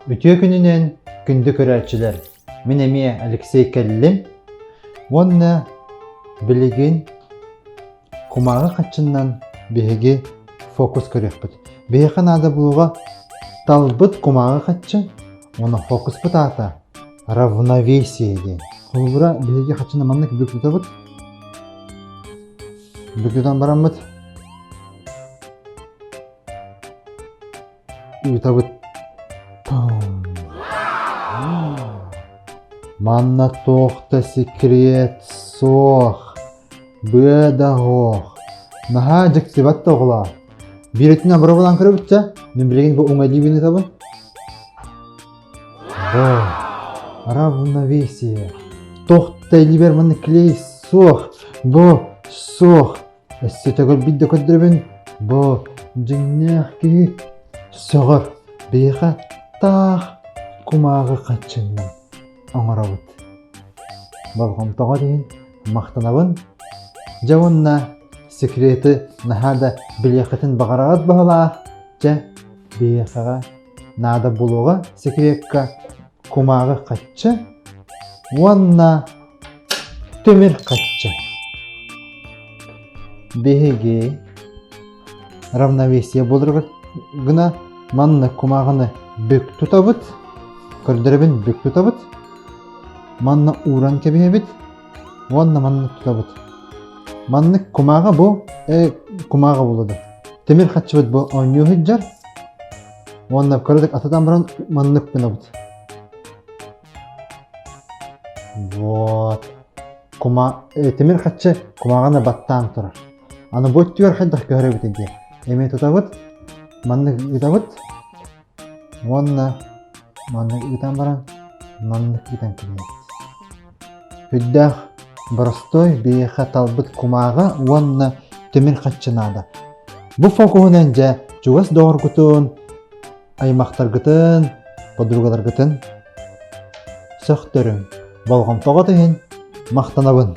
Үтүө күнүнэн, күндү көрөөччүлэр! Мин эмиэ Алексей кэллим уонна билигин кумааҕы хаччыннан биһиги фокус көрүөхпүт. Биһиэхэ наада буолуоҕа талбыт кумааҕы хаччы уонна фокуспут аата равновесие диэн. Холобура, биһиги хаччыны маннык бүк тутабыт. Бүк тутан бараммыт Ыытабыт. Манна туох да секрет суох, быа да суох. Наһаа дьиктибэт да оҕолоор. Биирэтин абырабылаан көрөбүт чэ, мин билигин бу уҥа илиибин ыытабын. Бу равновесие. Туох да илиибэр манна клей суох, бу суох. Өссө төгүл биирдэ көрдөрөбүн, бу дьиҥнээх киһи сөҕөр, биһиэхэ таах кумааҕы хаччыннан оҥоробут. Болҕомтоҕо иһин махтанабын. Дьэ уонна секреты наһаа да билиэххитин баҕараҕыт баһылаах, дьэ биһиэхэҕэ наада буолуоҕа секрекка кумааҕы хаччы уонна Тимир хаччы. Биһиги равновесие буоларыгар гына манна кумааҕыны бүк тутабыт, көрдөрөбүн бүк тутабыт, манна ууран кэбиһэбит уонна манна тутабыт. Маннык кумааҕы бу э, кумааҕы буолуо Тимир хаччыбыт бу оонньуу сылдьар уонна кыратык атытан баран маннык гынабыт. Вот. Кума тимир хаччы кумаҕаны баттаан турар. Аны бу өттүгэр хайдах көһөрөбүт диye. Эмиэ тутабыт, маннык ыытабыт уонна маннык ыытан баран маннык ыытан кэбиһэбит. Үрдээх боростуой биһиэхэ талбыт кумааҕы уонна тимир хаччы наада. Бу фокуһунан дьэ чугас доҕоргутун аймахтаргытын, подругаларгытын сөхтөрүҥ, болҕомтоҕут иһин махтанабын.